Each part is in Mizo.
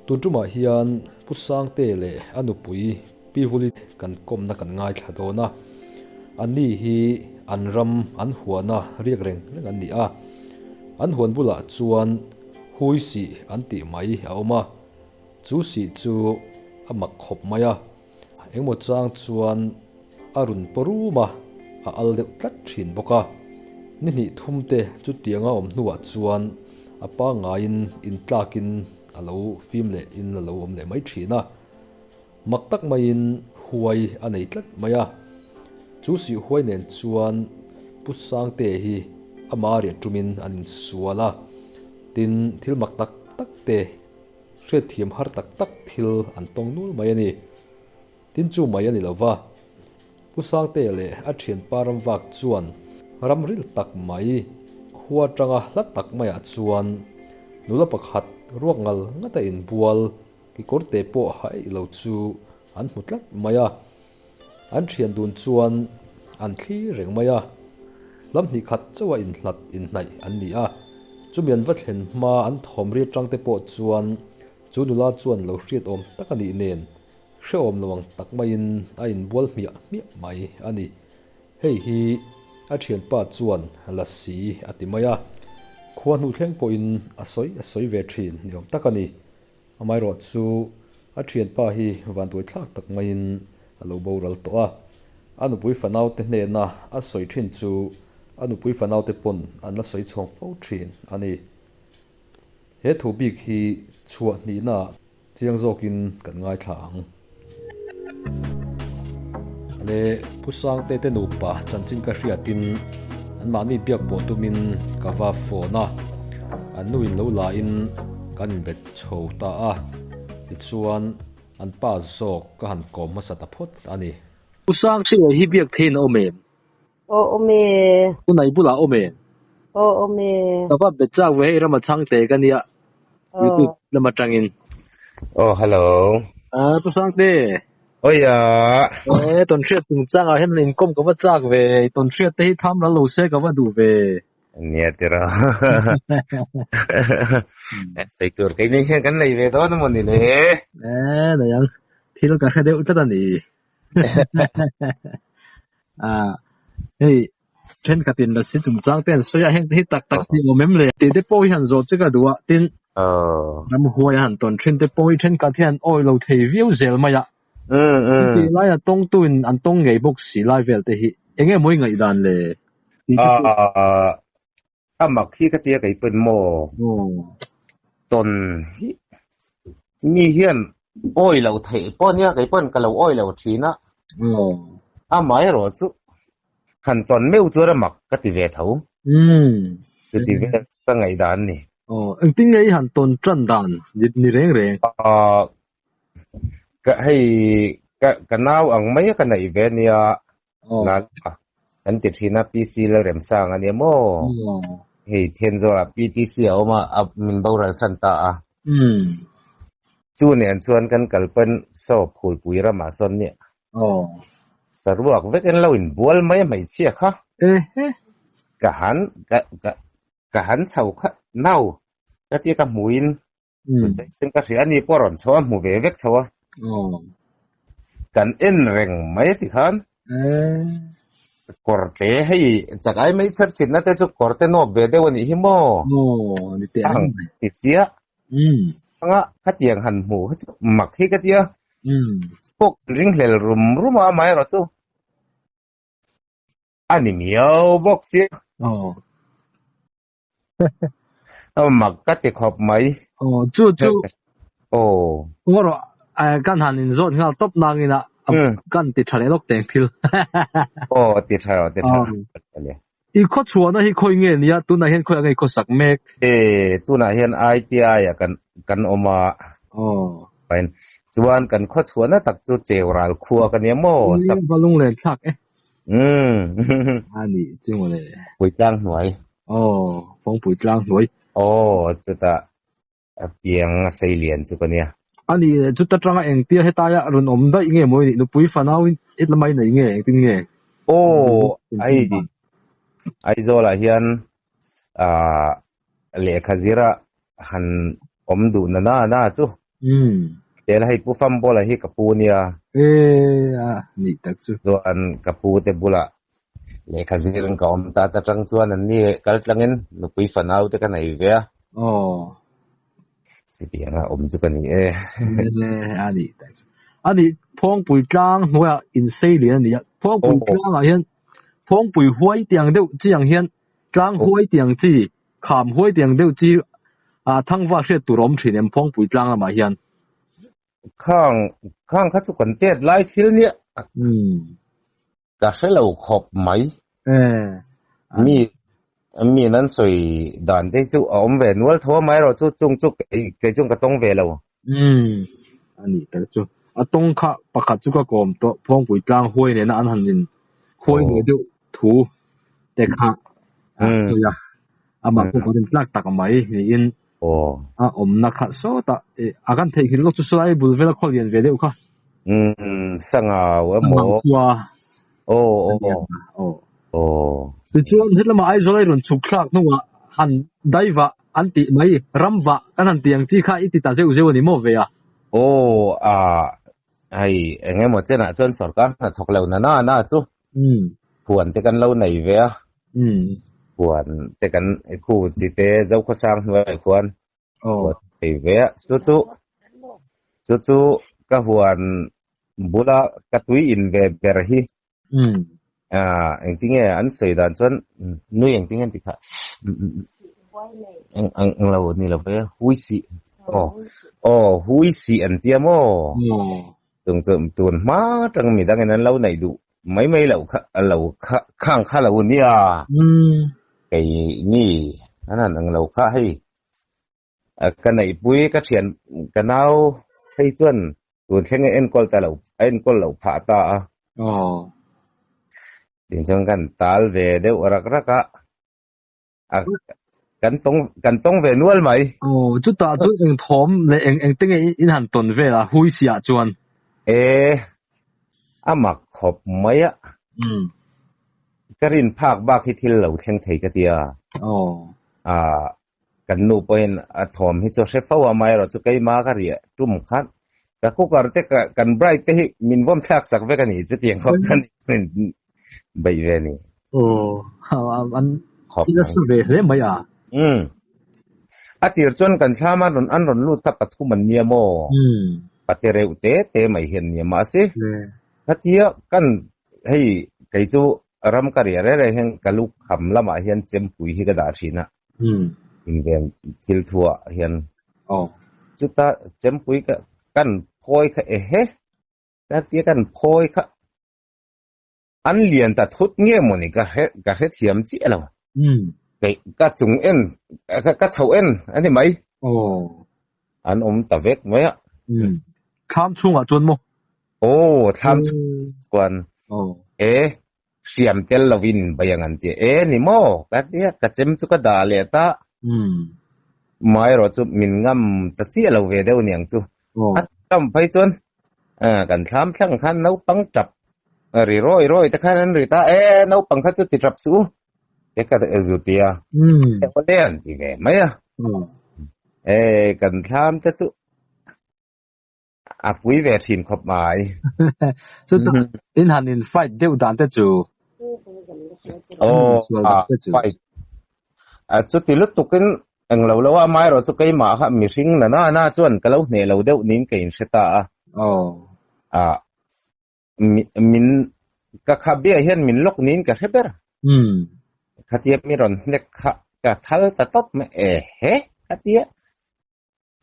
Tun tumah hian Pu Sangte leh a nupui Pi Vuli kan kawmna kan ngaithla dawn a, anni hi an ram an huana riak reng reng an ni a, an huan bulah chuan hui sih an tih mai a awm a, chu sih chu a mak khawp mai a, engmaw chang chuan a run paw rum a, a al deuh tlat thin bawk a. Ni hnih thum te chutianga awm hnuah chuan a pangaiin intlakin a lo fim leh in a lo awm leh mai thin a. Mak tak maiin huai a nei tlat mai a. Chu sih huai nen chuan Pu Sangte hi ama riah tumin an insual a. Tin, thil mak tak tak te hriatthiam har tak tak thil an tawng nul mai a ni. Tin chu mai a ni lo va, Pu Sangtea leh a thianpa ramvak chuan ram ril tak mai, khua atanga hla tak maiah chuan nula pakhat ruak ngal ngata inbual kekawrte pawh ha eih lo chu an hmu tlat mai a. An thian dun chuan an thlir reng mai a, lam hnih khat chauha inhlat inhnaih an ni a. Chumi an va thlen hma an thawm ri atangte pawh chuan chu nula chuan lo hriat awm tak a nih nen Hrehawm lo ang tak maiin a inbual hmiah hmiah mai a ni. Hei hi a thianpa chuan Lasi a ti mai a, khua hnu thleng pawhin a sawi a sawi ve thin ni awm tak a ni. Amaherawh chu a thianpa hi vanduai thlak tak maiin a lo boral tawh a, a nupui fanaute hnena a sawi thin chu a nupui fanaute pawn an la sawi chhawng fo thin a ni. He thu bik hi chhuah hnihnaah Chiang zawkin kan ngaithla ang. Le Pu Sangte te nupa chanchin ka hriatin anmahni biak pawh tumin ka va phone a, an nu in lo lain kan inbet chho ta a, tichuan an pa zawk ka han kawm hmasa ta phawt a ni. Pu Sangte hi biak theiin a awm em? Aw awm e. Pu Nai bulah awm e. Aw awm e. Ka va bet chak ve hei Rama Chhangte ka nia YouTube lam atangin. Aw hello. Ah Pu Sangte. Oi a. E tawn hriat chungchang ah hian inkawm ka va chak ve tawn hriat te hi tham ral lo se ka va duh ve. Nia tira. Sei tur kei nei hian kan nei ve dawn emaw ni le. E nei ang thil ka hre deuh tlat a ni. Ah, hei thenkhatin lasi chungchang te an sawi a, heng te hi tak tak hi awm em le tih te pawh hi han zawh che ka duh a, tin ramhuai a han tawn thin te pawh hi thenkhat hian awi lo thei viau zel mai a, chutih laia tawngtu in an tawng ngei bawk si lai vel te hi eng nge maw i ngaihdan le tih te pawh. A mak hi ka tia kei pawn maw tawn hi mi hian awi lo theih pawh nia kei pawn ka lo awi lo thin a amaherawh chu han tawn meuh chuan a mak ka ti ve tho chuti vel ka ngaihdan a ni. Aw engtin nge i han tawn tan dan ni reng reng? Ka hei ka nau ang mai a ka neih ve nia Lala kan ti thin a, PC Lalremsang a nia maw? Hei Thenzawl-ah PTC a awm a, a min boral san ta a. Chu nen chuan kan kal pawn saw phulpui ramah sawn nia. Saruak vek in lo inbual mai a hmeichhia kha. Ka han ka ka ka han chho kha nau ka tia ka hmuin Jason ka hria a ni pawh a rawn chho a hmu ve vek tho a. Kan en reng mai ti khan. Kawr te hei chak ai mai chher chhinna te chu kawr te nawp ve deuh a nih hi maw? Ang ti chiah. Anga khatiang han hmu kha chu mak hi ka tia. Spoke ring hlel rum rum a amaherawh chu. A ni miau bawk sia. Mak ka ti khawp mai. Aw chu chu. Aw. Ngawrawh kan han in zawt nghal tawp nangin a kan ti tha leh lawk teng thil. Aw ti tha rawh ti tha. I khaw chhuahna hi khawi nge nia tunah hian khawi ang i khawsak mek? E tunah hian ITI ah kan kan awm a. Aw. Chuan kan khaw chhuahna tak chu Cheural khua ka nia maw? Valung len thlak e. Umm. A ni chu mawle. Puitlang hnuai. Aw, fawng puitlang hnuai. Aw, chutah a piang a sei lian chu ka nia. A ni, chuta tanga engtia hetaia rawn awm daih nge maw i nih? Nupui fanau in lamai nei nge engtin nge? Aw, ai Aizawlah hian ah lehkha zira han awm duh na na na chu. Tel hei Pu Fambola hi ka pu nia. E a ni tak chu. Chuan ka pu te bulah lehkha zirin ka awm ta ta tang chuan an ni kal tlangin nupui fanau te ka nei ve a. Aw. Chutianga awm chu ka ni e. A ni tak chu. A ni Phawngpui tlang hnuaiah insei lian a ni a. Phawngpui tlangah hian Phawngpui huai tiang deuh chi ang hian tlang huai tiang chi Kham huai tiang deuh chi ah thangva hriat tur a awm thin em Phawngpui tlang lamah hian? Khang, khang kha chu kan tet lai thil nia. Ka hre lo khawp mai. Mi, mi an sawi dan te chu a awm ve nual tho a, amaherawh chu chung chu kei, kei chuan ka tawng ve lo. A nih tak chu. A tawng kha pakhat chu ka kawm tawh Phawngpui tlang huai nena an han in khuai ve deuh thu te kha a sawi a, amah pawh ka rin tlak tak mai niin a awmna kha sawtah a kan theihnghilh lawk chu sawi bul vela khaw lian ve deuh kha. Sangau emaw. Sangau khua. Tichuan hetlama Aizawl a i rawn chhuk thlak hnuah han daivah an tih mai ramvah kan han tih ang chi kha i ti ta zeuh zeuh a ni maw ve a? Aw a hei eng emaw chenah chuan sorkar hna thawk lo na na na chu huan te kan lo nei ve a, huan te kan khu chi te Zokhawsang hnuaiah khuan huan nei ve a, chu chu chu chu ka huan bula ka tui in ve ber hi Ah, engtinge an sawi dan chuan nui engtinge an ti kha eng ang ang lo ni lo ve hui si aw aw hui si an tia maw tung chu tun hma tang mi dangin an lo neih duh mai mai lo kha lo kha khang kha lo nia kei ni an han ang lo kha hei Ka neihpui ka thian ka nau phei chuan tun thleng a enkawl ta lo a enkawl loh phah ta a. Aw. Tin chuan kan tal ve deuh rak rak a, a kan tawng kan tawng ve nual mai. Aw, chutah chuan eng thawm leh eng eng te nge in han tawn vel a hui si ah chuan? E, a mak khawp mai a. Umm. Ka rin phak bak hi thil lo thleng thei ka tia. Aw. Ah, Kan nu pawhin a thawm hi chu a hre fo a, amaherawh chu keima ka riah tum khan ka cooker te ka kan bride te hi min vawm thlak sak vek a ni chutiang khawp chuan min beih ve a ni. Aw, an chi nasa ve hle mai a. Umm. A tir chuan kan thlam a rawn an rawn lut kha pathum an nia maw? Pate reuh te te mai hi an nia mahse khatia kan hei kei chu ram ka riah reng reng hian ka lu kham lamah hian chempui hi ka dah thin a. Inven thil thuah hian chuta chempui ka kan phawi kha ehe ka tia kan phawi kha an lian ta thut nge mawni ka hre ka hrethiam chiah lo. Kei ka chung en ka chhoh en a ni mai. An awm ta vek mai a. Thlam chhungah chuan maw? Aw thlam chhungah chuan e hriam tel lovin bai ang an ti e ni maw ka tia ka chem chu ka dah leh ta amaherawh chu min ngam ta chiah lo ve deuh niang chu a tam phei chuan kan thlam thlang khan naupang tap ri rawi rawi te khan an ri ta e naupang kha chu ti tap suh u te ka zu tia le an ti ve mai a e kan thlam te chu A pui ve thin khawp mai. Chuta in han in fight deuh dan te chu. Aw, a fight. A chuti lutukin eng lo lo a, amaherawh chu keimah kha mihring na na na chuan ka lo hneh lo deuh niin ka inhre ta a. Aw. A min ka kha biah hian min lawk niin ka hre ber. Khatia mi rawn hnek kha ka thal ta tawp mai e he khatia.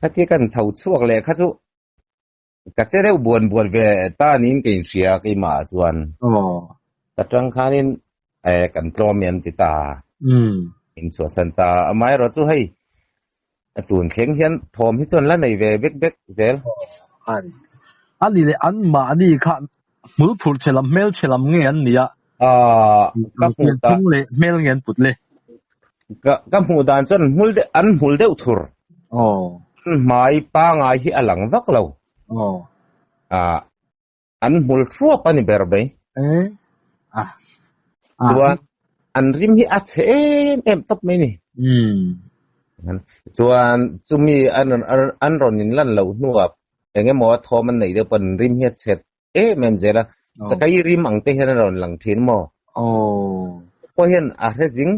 Khatia kan tho chhuak leh kha chu ka che deuh buan buan ve ta niin ka inhria keimah ah chuan. Ta tang khanin eh kan tlawm em ti ta. In chhuahsan ta. Amaherawh chu hei a tun thleng hian thawm hi chuan la nei ve bek bek zel. A ni leh an mahni kha hmul phurh chhe lam hmel chhe lam nge an nia. Ka hmuh dan leh hmel nge an put le. Ka ka hmuh dan chuan an hmul deuh an hmul deuh thur. Aw. An hmai pangai hi a lang vak lo. Aw. Ah an hmul thuap a ni ber mai. Eh. Ah. Chuan an rim hi a chhe em em tawp mai ni. Umm. Chuan chumi an an rawn in lan loh hnuah eng emaw a thawm an neih deuh pawn rim hi a chhet em em zel a, sakai rim ang te hian a rawn lang thin maw? Pawh hian a hre zing.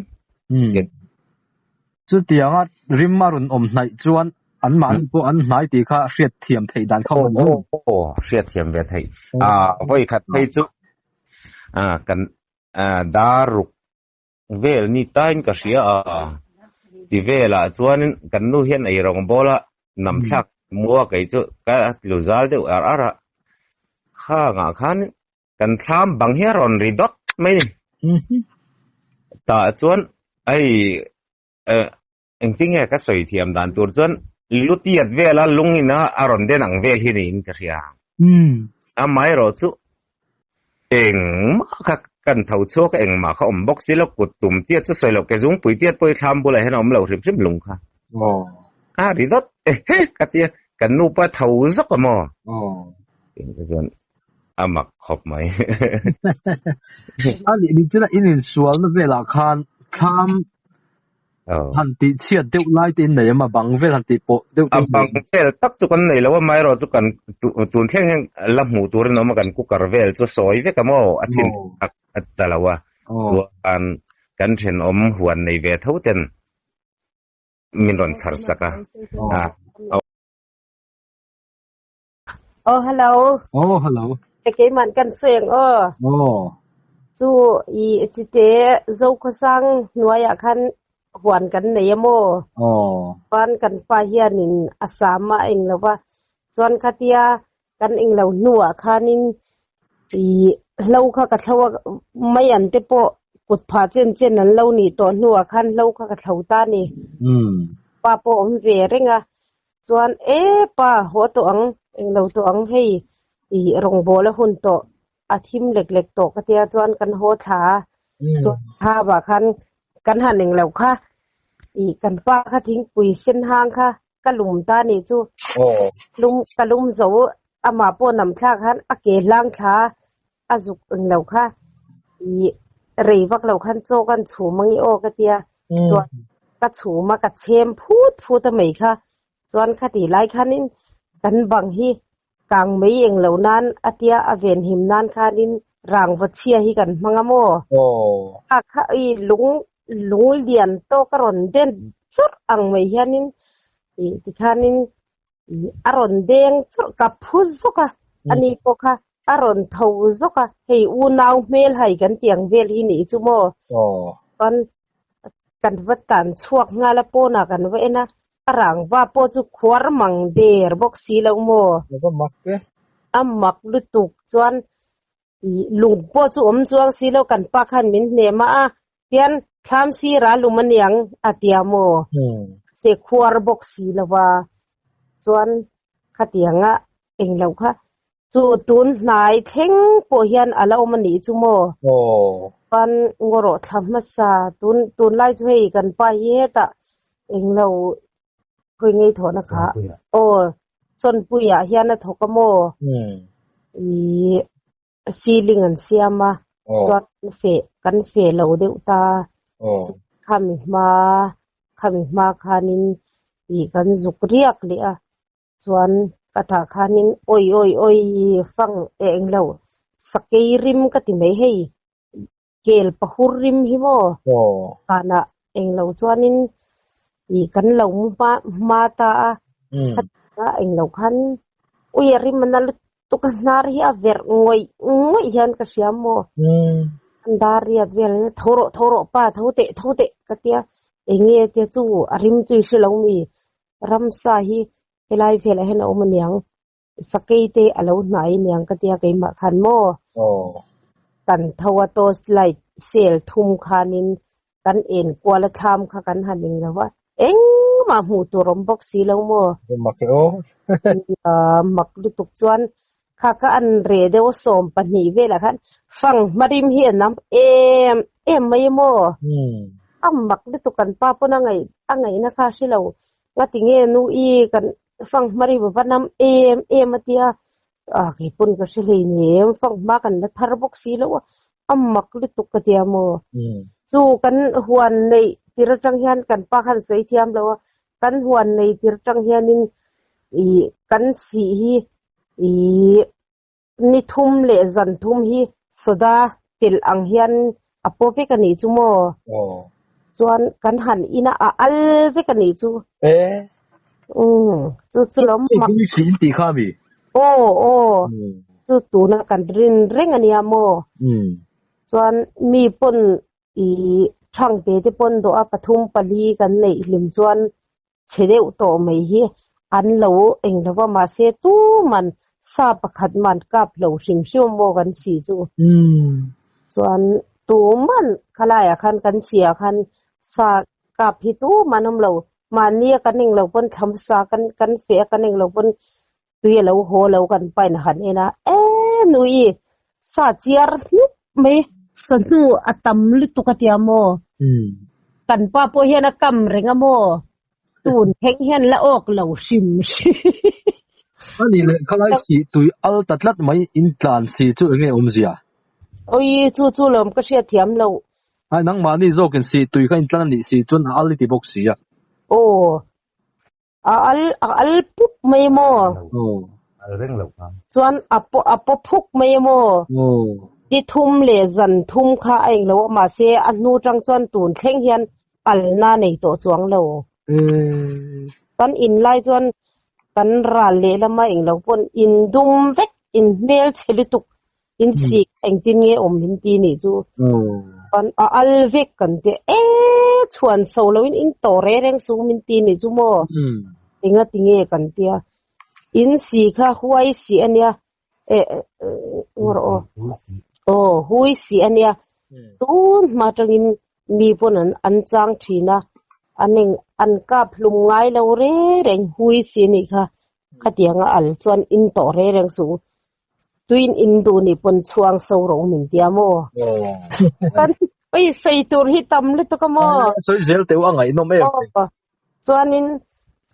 Chutianga rim a rawn awm hnaih chuan anmahni pawh an hnai tih kha hriatthiam theih dan kha awm lo. Aw, hriatthiam ve theih. Vawi khat phei chu kan dar ruk vel ni tain ka hria a, ti velah chuanin kan nu hian ei rawng bawla nam thlak mua kei chu ka tlu zal deuh ar ar a, khangah khan kan thlam bang hi a rawn ri dawt mai ni. Tah chuan hei engtin nge ka sawi thiam dan tur chuan lutiat vela lungin a a rawn den ang vel hi niin ka hria. Amaherawh chu engmah kha kan tho chhuak a, engmah kha awm bawk si lo, kut tum tiat chu sawi loh, ke zungpui tiat pawh hi thlam bulah hian a awm lo hrim hrim lung kha. A ri dawt e he ka tia, kan nupa tho zawk a maw? Chuan a mak khawp mai. A nih ni china in insualna velah khan thlam han tih chhiat deuh lai te in nei em a bang vel han tih pawh deuh te A bang vel tak chu kan nei lo a amaherawh chu kan tun thleng hian la hmuh turin a awm a kan cooker vel chu sawi vek a maw a chhin tak a ta lo a chuan kan thenawm huan nei ve tho ten min rawn chhar sak a. Oh hello. Oh hello. Keiman kan seng aw. Oh. Chu i chite zo khawsang hnuaiah khan huan kan nei a maw? Oh. Chuan kan pa hianin a sam a eng lo va. Chuan khatia kan eng lo hnuah khanin i hlo kha ka thlo a mai an te pawh kut phah chen chen an lo nih tawh hnuah khan hlo kha ka thlo ta ni. Pa pawh awm ve reng a. Chuan e pa haw tawh ang, englo tawh ang hei ih rawngbâwl a hun tawh, a thim lek lek tawh ka tia chuan kan haw thla a, chuan thla vah khan kan han englo kha ih kan pa kha thingpui sen hang kha ka lum ta nih chu, lum ka lum zo amah pawh nam thlak khan a ke hlang thla a zuk englo kha ih rei vak lo khan chaw kan chhum ang i aw ka tia chuan ka chhum a ka chhem phut phut a mai kha chuan khati lai khanin kan bang hi kang mai englo nan a tia a venhim nan khanin rangva chhia hi kan hmang a maw a kha i lung lung lian tawk a rawn den churh ang mai hianin ih tikhanin A rawn deng churh ka phu zawk a, ani pawh kha a rawn tho zawk a, hei unau hmel hai kan tih ang vel hi nih chu maw? Chuan kan va tan chhuak nghal a, pawnah kan va en a, a rangva pawh chu khuar mang der bawk si lo maw? A mak lutuk chuan lung pawh chu awm chuang si lo, kan pa khan min hnem a, a tian thlam sira lum aniang a tia maw? Se khuar bawk si lo va, chuan khatianga englo kha chu tun hnai thleng pawh hian a la awm a nih chu maw? Chuan ngawrawh thla hmasa tun tunlai chu hei kan pa hi hetah englo Khawi ngei thawhna kha aw Chawnpuiah hian a thawk a maw? Ih ceiling an siam a chuan feh kan feh lo deuh ta khami hma khami hma khanin ih kan zuk riak leh a chuan ka tah khanin awi awi awi fang eh englo sakei rim ka ti mai hei. Kel pahur rim hi maw? Vanah englo chuanin ih kan lo mu hma hma ta a, khatia englo khan ui a rim a na lutuk a hnar hi a verh ngawih ngawih hian ka hria maw? An dar riat vel a tho rawh tho rawh pa tho teh tho teh ka tia enge tia chu a rim chu i hre lo mi ramsa hi helai velah hian a awm aniang. Sakei te a lo hnai aniang ka tia keimah khan maw? Kan tho a torch light cell thum khanin kan en kual a thlam kha kan han eng lo a, engmah hmuh tur awm bawk si lo maw? Mak e aw. Mak lutuk chuan kha ka an reh deuh a 12 velah khan fang hmarim hi a nam em em mai a maw? A mak lutuk kan pa pawn a ngaih a ngaihna kha a hre lo. Ngati nge nu i kan fang hma ri va nam em em a tia a kei pawn ka hre hlei ni em fang hma kan la thar bawk si lo a a mak lutuk ka tia maw chu kan huan neih tir atang hian kan pa khan sawi thiam lo a. Kan huan nei tir tang hianin ih kan sih hi ih ni thum leh zan thum hi soda telh ang hian a paw vek a nih chu maw? Chuan kan han in a, a al vek a nih chu. Umm chu chu lo mak. Chu si in tih kha a mi? Aw aw chu tuna kan rin reng a nia maw? Chuan mi pawn ih thangte te pawn dawh a pathum pali kan neih hlim chuan chhe deuh tawh mai hi an lo eng lo va, mahse tuman sa pakhat man kap lo hrim hrim a maw kan si chu. Chuan tuman khalaiah khan kan si ah khan sa kap hi tuman awm lo, mahnia kan eng lo pawn thlam sa kan kan feh a kan eng lo pawn tui a lo haw lo kan pain a han en a, e nui sa chiar hnup mai sahnu a tam lutuk a tia maw? Kan pa pawh hian a kam reng a maw? Tun thleng hian la awk lo hrim hrim. A nih leh khalai sih tui al ta tlat mai in tlan si chu enge awmzia? Oi chu chu lawm ka hriat thiam loh. Ai nangmahni zawkin sih tui kha in tlan a nih si chuan a al i ti bawk si a. Aw A al a al pup mai maw? Al reng loh kha. Chuan a paw a paw phuk mai maw? Ni thum leh zan thum kha a englo a mahse a hnu tang chuan tun thleng hian alna nei tawh chuang lo. Kan in lai chuan kan ral leh lama englo pawn in dum vek in hmelchhe lutuk in sik engtin nge awm min ti nih chu chuan a al vek kan ti e chhuan so lo in in tawh reng reng su min ti nih chu maw enga ti nge kan tia in si kha huai si ania e ngawr aw aw hui si ania tun hma tangin mi pawn an an chang thin a an eng an kap hlum ngai lo reng reng hui si anih kha khatianga al chuan in tawh reng reng su Tuin in duh nih pawn chhuang so ro min tia maw? Chuan oi sawi tur hi tam lutuk a maw? Sawi zel teuh a ngaihnawm em. Chuanin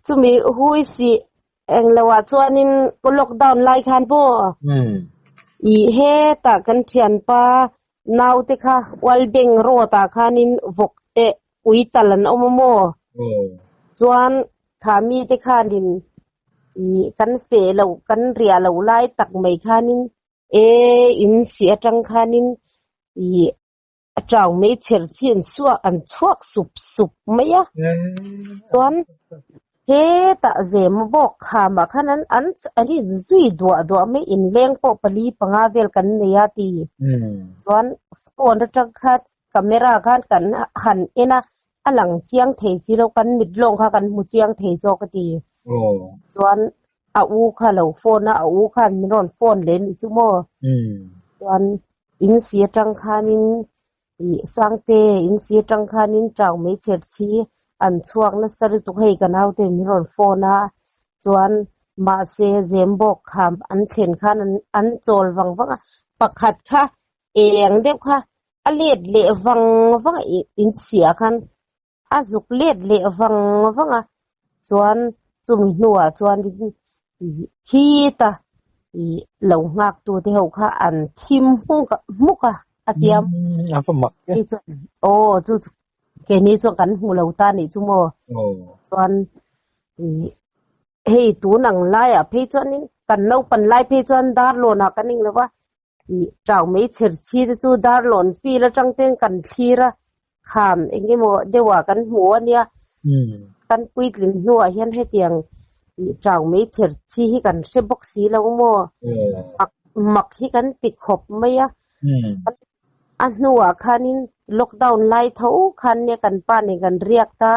chumi hui sih englo ah chuanin lockdown lai khan maw? I hetah kan thianpa naute kha Walbeng road ah khanin vawk eh ui tal an awm a maw? Chuan kha mite khanin Ih kan feh loh kan riah loh lai tak mai khanin e in si atang khanin ih a chau mai chher chi an suak an chhuak sup sup mai a chuan hetah zem bawk khamah khan an an an inzui duah duah mai inleng pawh pali panga vel kan nei a ti chuan phone atang khan camera khan kan han en a a lang chiang thei si lo kan mit lawng kha kan hmu chiang thei zawk a ti chuan a u kha lo phone a a u khan min rawn phone leh ni chu maw chuan in si atang khanin ih Sangte in si atang khanin chau mai chher chi an chhuak nasa lutuk hei ka naute min rawn phone a chuan mahse Zembawk kham an thlen khan an chawl vang vang a pakhat kha eng deuh kha a let leh vang vang a in chhiah khan a zuk let leh vang vang a chuan chumi hnuah chuan khita ih lo nghak tu te ho kha an thim hmuk hmuk a a tiam a va mak e aw chu keini chuan kan hmu lo ta nih chu maw chuan ih hei tun ang laiah phei chuanin kan naupang lai phei chuan darlawnah kan eng lo va Ih chau mai chher chhi te chu darlawn fil atang ten kan thlir a, kham eng emaw deuhah kan hmu a nia. Kan puitling hnuah hian hetiang ih chau mai chher chhi hi kan hre bawk si lo maw? Mak mak hi kan ti khawp mai a. Chuan a hnuah khanin lockdown lai tho khan nia kan pa nen kan riak ta.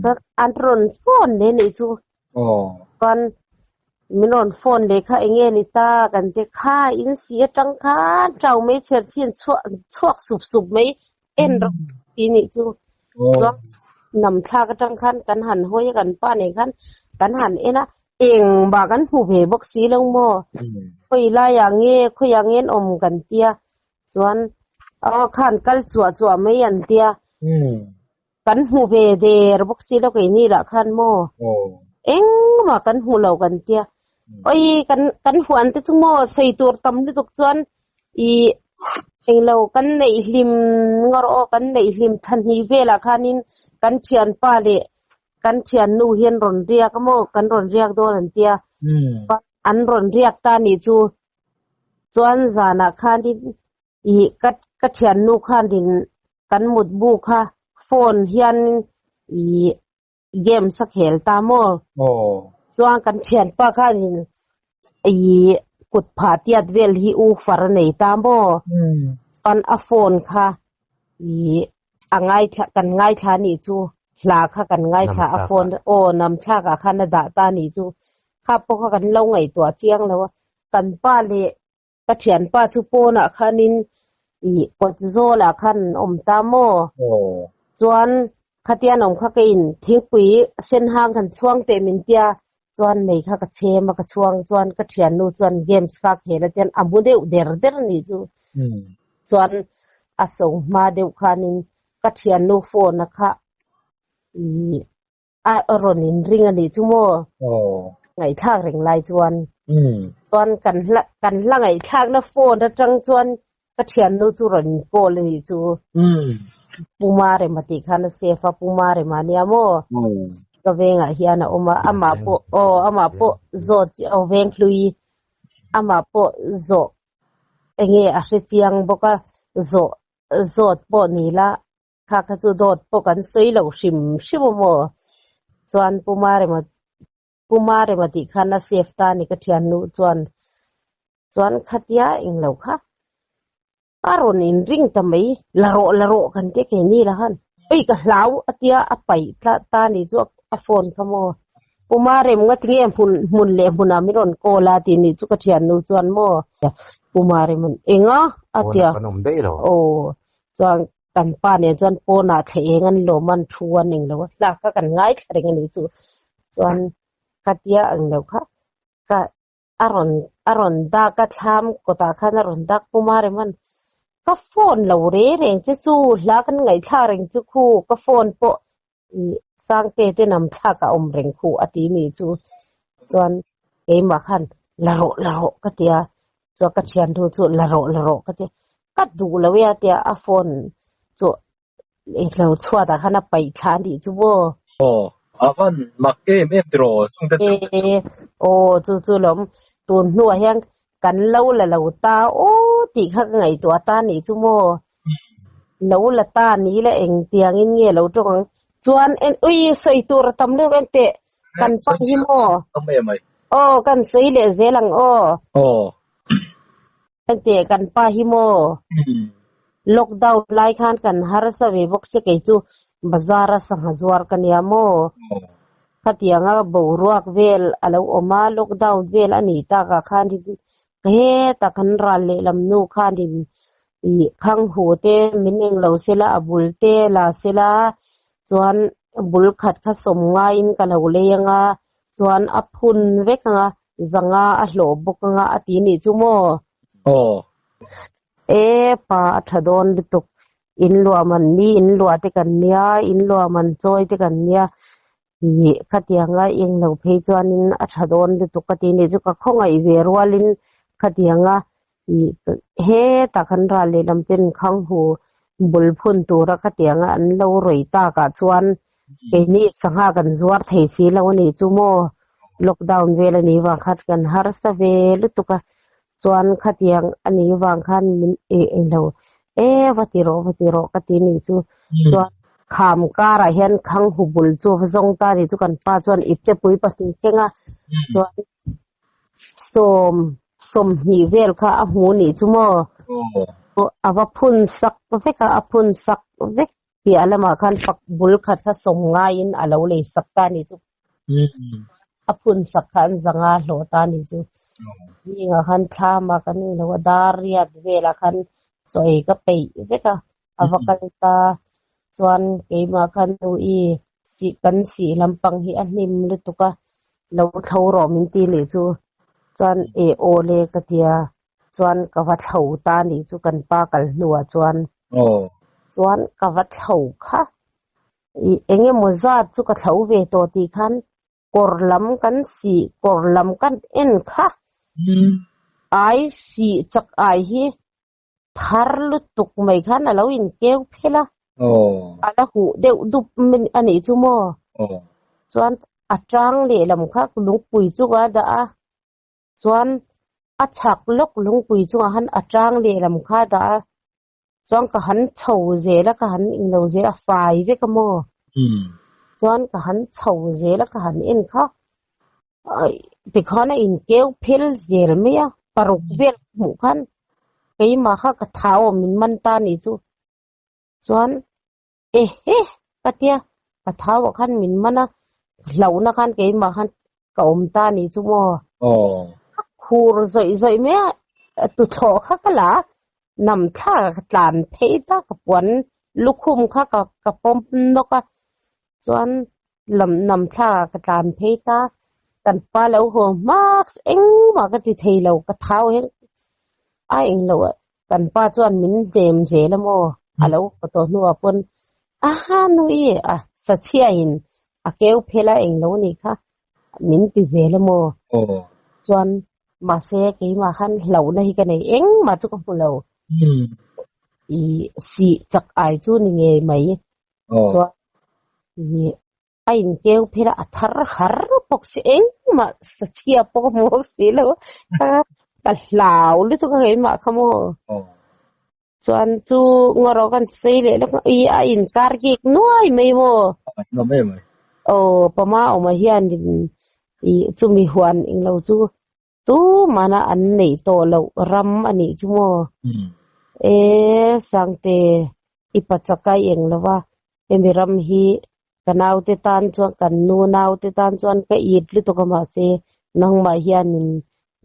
Chuan an rawn phone leh nih chu. Chuan min rawn phone leh kha eng nge ni ta kan ti kha in si atang khan chau mai chher chhin chhuak chhuak sup sup mai en rawh ti nih chu chuan nam thlak atang khan kan han hawi a kan pa nen khan kan han en a engmah kan hmu ve bawk si lo maw khawi laiah nge khawiah nge an awm kan tia chuan aw khan kal chuah chuah mai an tia. Kan hmu ve der bawk si lo keini lah khan maw engmah kan hmu lo kan tia oi kan kan huan te chu maw sawi tur tam lutuk chuan ih englo kan neih hlim ngawr aw kan neih hlim thla hnih velah khanin kan thianpa leh. Kan thiannu hian rawn riak a maw kan rawn riak dawn an tia chuan an rawn riak ta nih chu chuan zanah khanin ih ka ka thiannu khanin kan mutbu kha phone hian ih games a khel ta maw chuan kan thianpa khanin ih kut phah tiat vel hi u far a nei ta maw chuan a phone kha ih a ngaithla kan ngaithla nih chu hla kha kan ngaithla a phone aw nam thlak ah khan a dah ta nih chu kha pawh kha kan lo ngaihtuah chiang lo a kan pa leh ka thianpa chu pawnah khanin ih kawt zawlah khan an awm ta maw chuan khatia an awm kha ka in thingpui sen hang kan chhuang teh min tia chuan mei kha ka chhem a ka chhuang chuan ka thiannu chuan games kha a khel a tian a mu deuh der der a nih chu chuan a so hma deuh khanin ka thiannu phone a kha ih a rawn in ring a nih chu maw ngaihthlak reng lai chuan chuan kan hla kan hla ngaihthlak na phone atang chuan ka thiannu chu rawn in call a nih chu Puma Rema tih khan a save a Puma Rema nia maw ka vengah hian a awm a amah pawh aw amah pawh zawt chi aw veng hlui amah pawh zawh enge a hre chiang bawk a zawh zawt pawh ni la Kha kha chu dawt pawh kan sawi lo hrim hrim a maw? Chuan Pu Marema Pu Marema tih khan a save ta a ni ka thiannu chuan chuan khatia eng lo kha a rawn inring ta mai la rawh la rawh kan tia keini la khan oi ka hlau a tia a paih tla ta a ni chu a phone kha maw Pu Marem nga tinge hmun hmun leh hmunah min rawn call a tih nih chu ka thiannu chuan maw Pu Marema'n enga a tia aw chuan Kan pa nen chuan pawnah thle eng an lawm a, an thu an eng lo a, hla kha kan ngaithla reng a nih chu. Chuan ka tia ang lo kha ka a rawn a rawn dak a thlam kawtah khan a rawn dak pum a rem a, ka phone lo re reng che chu hla kan ngaihthla reng chu khu ka phone pawh ih Sangte te nam thlak a awm reng khu a ti mi chu. Chuan keimah khan la rawh la rawh ka ti a, chuan ka thiannu chu la rawh la rawh ka ti a, ka duh lo e a tia a phone chu englo chhuat ah khan a paih thla a nih chu maw. Aw a van mak em em tiraw chungte chu. Aw chu chu lawm tun hnuah hian kan lo la lo ta aw tih kha ka ngaihtuah ta a nih chu maw. Lo la ta ni la engtiangin nge lo tawng ang. Chuan en ui sawi tur a tam lutuk en teh kan pa hi maw. Aw kan sawi leh zel ang aw. Aw. En teh kan pa hi maw. Lockdown lai khan kan harsa ve bawk se kei chu bazar a sangha zuar ka nia maw. Khatianga boruak vel a lo awm a lockdown vel a nih takah khan Heta kan ral lehlam nu khanin ih khang hu te min eng lo sela a bul te la sela chuan bul khat kha sawm ngaiin ka lo lei anga chuan a phun vek anga zanga a hlawh bawk anga a ti nih chu maw? Aw. E pa a tha dawn lutuk in luah man mi in luah te kan nia in luah man chawi te kan nia Ih, khatianga eng lo phei chuanin a tha dawn lutuk ka ti nih chu ka khawngaih ve rualin khatianga ih hetah kan ral lehlam ten khang hu bul phun tura khatianga an lo rawih takah chuan keini sangha kan zuar thei si lo a nih chu maw lockdown vel a nih vang khan kan harsa ve lutuk a chuan khatiang a nih vang khan min ih englo e va ti rawh va ti rawh ka ti nih chu chuan kham karah hian khang hu bul chu va zawng ta nih chu kan pa chuan ipte pui pahnih thleng a chuan sawm sawmhnih vel kha a hmu nih chu maw a va phun sak vek a a phun sak vek piah lamah khan pak bul khat kha sawm ngaiin a lo lei sak ta nih chu. A phun sak kha an zanga hlawh ta nih chu. Zingah khan thlam ah kan eng lo a dar riat velah khan chaw ei ka peih vek a, a va kal ta. Chuan keimah khan nu i sih kan sih lampang hi a hnim lutuk a, lo thlo rawh min ti nih chu. Chuan e aw le ka tia chuan ka va thlo ta nih chu kan pa kal hnuah chuan. Chuan ka va thlo kha. Ih eng emaw zat chu ka thlo ve tawh tih khan kawr lam kan sih kawr lam kan en kha ai sih chak ai hi thar lutuk mai khan a lo inkeu phel a a la huh deuh dup a nih chu maw. Chuan a tang lehlam kha lungpui chungah a dah a, chuan a chhak lawk lungpui chungah khan a tang lehlam kha a dah a, chuan ka han chho zel a, ka han englo zel a, fai vek a maw? Chuan ka han chho zel a, ka han en kha tikhan a inkeu phel zel mai a, paruk vel ka hmuh khan keimah kha ka thau a min man ta a nih chu. Chuan ehe ka tia ka thau ah khan min man a, hlauhna khan keimah khan ka awm ta a nih chu maw. Ka khur zawih zawih mai a, tuthlawh kha ka la a, nam thla ka tlan phei ta ka puan lukhum kha ka ka pawm nawk a, chuan lam nam thla ka tlan phei ta, kan pa lo haw hmak engmah ka ti thei lo, ka thau hian a englo ah Kan pa chuan min hnem zel a maw? A lo haw tawh hnuah pawn, Aha nui a, sachhiain a keu phel a englo nih kha min ti zel a maw? Chuan mahse keimah khan hlauhna hi ka nei engmah chu ka hmu lo. I sih chak ai chu ni ngei mai. Chuan i a inkeu phel a, a thar har bawk si engmah sachhia pawh ka hmu bawk si lo a, ka hlau lutuk a keimah kha maw. Chuan chu ngaw kan sawi leh lawk a, ui a inkar kik nuai mai maw. Aw pama awmah hianin ih chumi huan englo chu Tu mana an neih tawh loh ram a nih chu maw? E Sangte, i pachak a i eng lo va, hemi ram hi ka naute tan chuan, kan nu naute tan chuan ka it lutuk a mahse nangmah hianin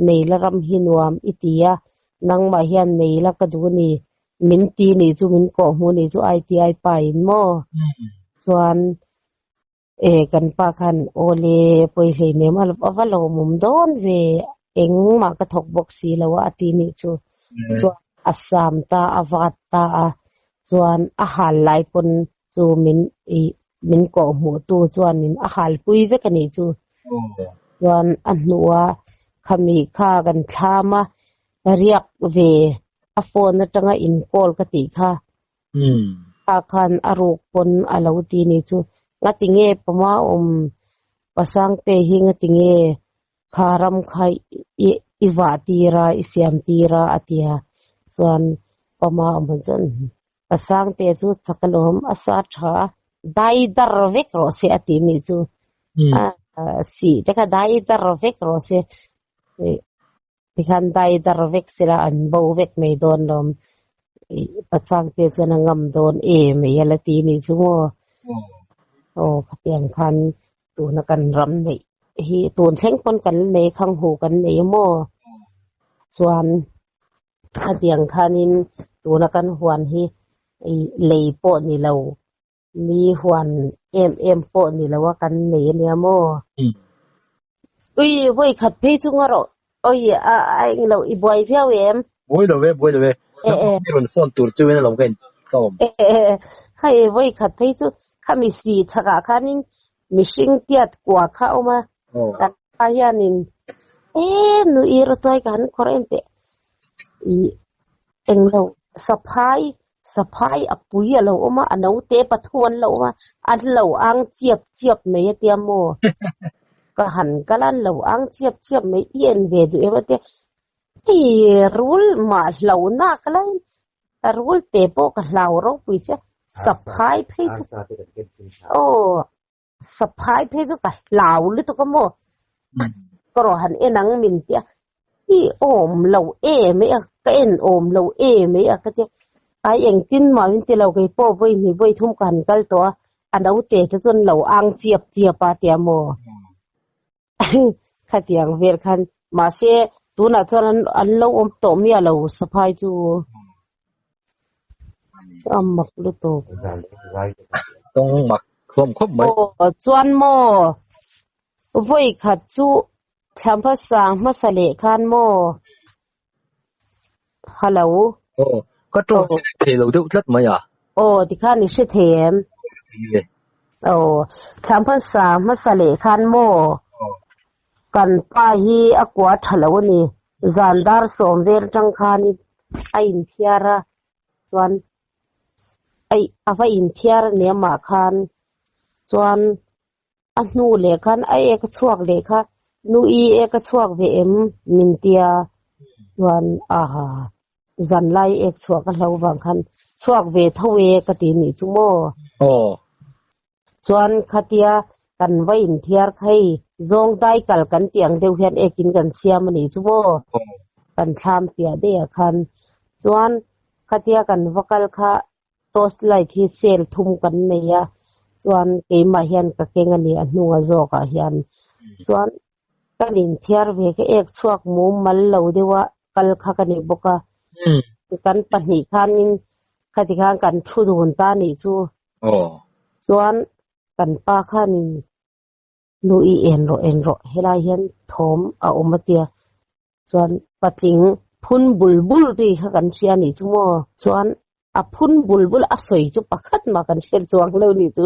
nei la ram hi nuam i ti a, nangmah hian nei la ka duh a ni, min ti nih chu, min kawhhmuh nih chu ITI pa in maw? Chuan E kan pa khan awle pawi hleinem a a va lawmawm dawn ve engmah ka thawk bawk si lo a a ti nih chu chuan a sam ta a vat ta a chuan a hal lai pawn chu min ih min kawh hmuh tu chuanin a hal pui vek a nih chu chuan a hnuah khami kha kan thlam a riak ve a phone atanga in call ka tih kha Kha khan a ruk pawn a lo ti ni chu ngati nge pawma awm Pasangte hi ngati nge kha ram kha i i vah tir a i siam tir a a ti a chuan pawma awm han chuan Pasangte chu chak alawm a sa tha a dai dar vek rawh se a ti ni chu a sih te kha dai dar vek rawh se Tikhan dai dar vek sela an bo vek mai dawn lawm. Pasangte chuan a ngam dawn em ei a la ti nih chu maw. Aw khatiang khan tuna kan ram neih hi tun thleng pawn kan la nei khang hu kan nei a maw. Chuan khatiang khanin tuna kan huan hi lei pawh ni lo Mi huan em em pawh ni lo a kan nei a nia maw? Ui, vawi khat phei chu nga rawh. Oi, a a eng lo, i buai viau em? Buai lo e, buai lo e. E e. I rawn phone tur chu in alawm ka in ka awm. E e, hei vawi khat phei chu khami si chhakah khanin mihring tiat kua kha a awm a. Kan pa hianin e nui rawtuai ka han khawrh em teh. I eng lo, saphai Saphai a pui a lo awm a, a naute pathum an lo awm a, an lo ang chiap chiap mai a tia maw? Ka han kal a, an lo ang chiap chiap mai, i en ve duh em a tia, hei rul mah hlauhna ka la in, rul te pawh ka hlau ropui sia, saphai phei chu aw Saphai phei chu ka hlau lutuk a maw? Ka rawh han en ang min tia, i awm lo em mai a, ka en awm lo em mai a ka tia, ai engtin mah min ti lo kei pawh vawi hnih vawi thum ka han kal tawh a, a naute te chuan lo ang chiap chiap a tia maw? Khatiang vel khan mahse tunah chuan an an lo awm tawh miah lo saphai chu a mak lutuk. Tawng mak hlawm khawp mai. Aw chuan maw vawi khat chu thla hmasa hmasa leh khan maw hello. Aw ka tawng thei lo deuh tlat mai a. Aw tikhan i hre thei em? Aw thla hmasa hmasa leh khan maw kan pa hi a kua tha lo a ni. Zan dar sawm vel atang khanin a inthiar a chuan a va inthiar a ni amah khan chuan. A hnu leh khan a ek a chhuak leh kha nu i ek a chhuak ve em min tia chuan aha zan lai ek chhuah ka hlo vang khan chhuak ve tho e ka ti nih chu maw. Aw. Chuan khatia kan va inthiar kha hei zawng dai kal kan tih ang deuh hian ekin kan siam a nih chu maw. Kan thlam piah daih ah khan chuan khatia kan va kal kha Torch light hi cell thum kan nei a, chuan keimah hian ka keng a ni a hnunga zawkah hian. Chuan kan inthiar ve ka ek chhuak mum mal lo deuha kal kha ka ni bawk a. Kan pahnih khanin khati khan kan thu dun ta nih chu. Chuan kan pa khanin Nu i en rawh en rawh helai hian thawm a awm a tia chuan patling phun bul bul ri kha kan hria nih chu maw chuan a phun bul bul a sawi chu pakhat mah kan hre chuang lo nih chu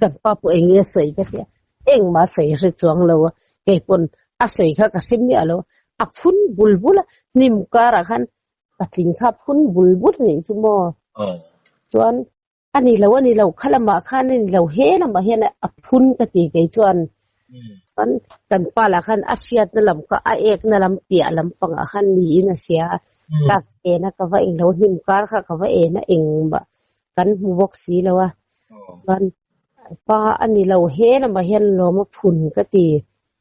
kan pa pawh eng nge a sawi ka tia engmah a sawi hre chuang lo a kei pawn a sawi kha ka hre miah lo a phun bul bul a hnim karah khan patling kha a phun bul bul nih chu maw chuan A ni lo, a ni lo, kha lamah khan a ni lo, he lamah hian a phun ka ti kei chuan chuan kan pa lah khan a hriatna lam kha a ekna lam piah lam pangah khan niin a hria a, ka en a ka va eng lo hnim kar kha ka va en a engmah kan hmu bawk si lo a, chuan pa a ni lo he lamah hian lawm a phun ka ti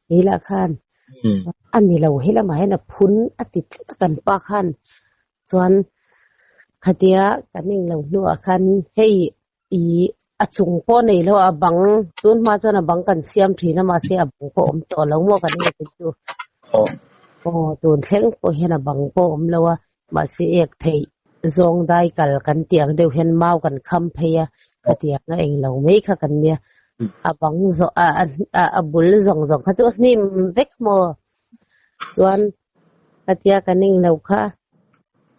kei lah khan a ni lo he lamah hian a phun a ti tlat a kan pa khan. Chuan khatia kan englo hnuah khan hei ih a chung pawh nei lo a bang tun hma chuan a bang kan siam thin a mahse a bang pawh awm tawh lo maw kan en chu aw tun thleng pawh hian a bang pawh awm lo a mahse ek theih zawng dai kal kan tih ang deuh hian mau kan kham phei a khatiang a englo mai kha kan nia a bang zawh a a bul zawng zawng kha chu a hnim vek maw chuan. Khatia kan englo kha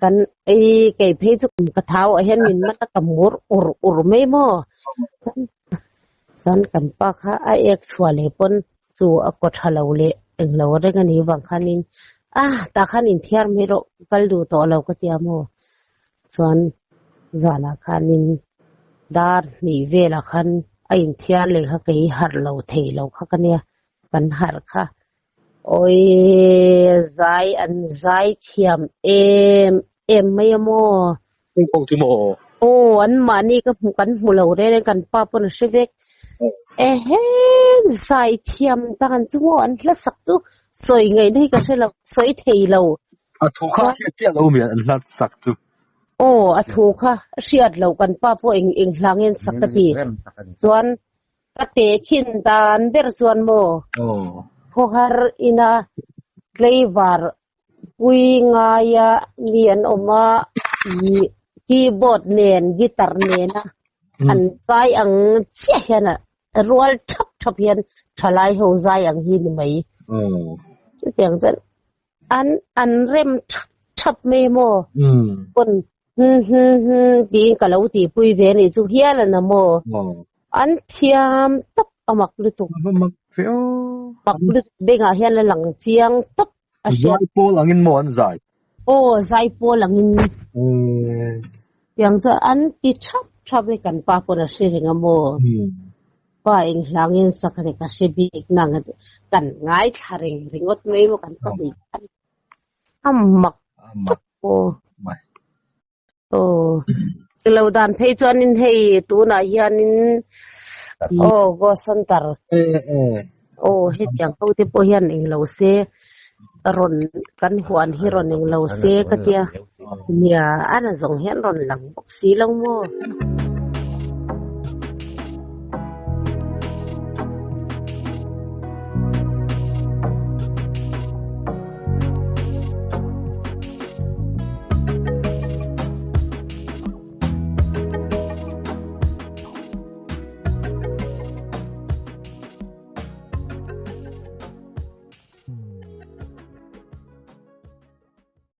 kan ei kei phei chu ka thau ah hian min man a ka mur ur ur mai maw chuan kan pa kha a ek chhuah leh pawn chu a kaw tha lo leh englo reng a nih vang khanin a tah khan inthiar mai rawh kal duh tawh lo ka tia maw chuan zanah khanin dar hnih velah khan a inthiar leh kha kei harh lo thei lo kha ka nia kan harh kha. Awii zai an zai thiam em em mai a maw? Eng pawh chu maw? Aw an mahni ka hmu kan hmu lo reng reng kan pa pawn a hre vek. Ehe zai thiam dan chu maw an hla sak chu sawi ngaihna hi ka hre lo sawi thei lo. A thu kha a hriat chiah lo mi an hla sak chu. Aw a thu kha a hriat lo kan pa pawh eng eng hla nge an sak ka ti. Chuan Ka tehkhin dan ber chuan maw khawhar ina tleivar pui ngaia mi an awm a, keyboard nen guitar nena an zai ang chiah hian a rual thap thap hian thalai ho zai ang hi ni mai. Chutiang chuan an an rem thap thap mai maw pawn Hum hum hum tiin ka lo tihpui ve anih chu hial a na maw? An thiam tawp a mak lutuk. A va mak ve aw. Mak lutuk bengah hian a lang chiang tawp a hriat. Zai pawl angin maw an zai? Aw zai pawl angin. Tiang chuan an ti thap thap e kan pa pawn a hre reng a maw? Pa eng hlangin sak a ni ka hre bik nang a ti. Kan ngaithla reng ringawt mai maw kan pahnih khan. A mak mak aw. Aw. Lo dan phei chuanin hei tunah hianin aw go center. Eh eh. Aw hetiang ho te pawh hian englo se rawn kan huan hi rawn englo se ka tia. Nia a na zawng hian rawn lang bawk si lo maw.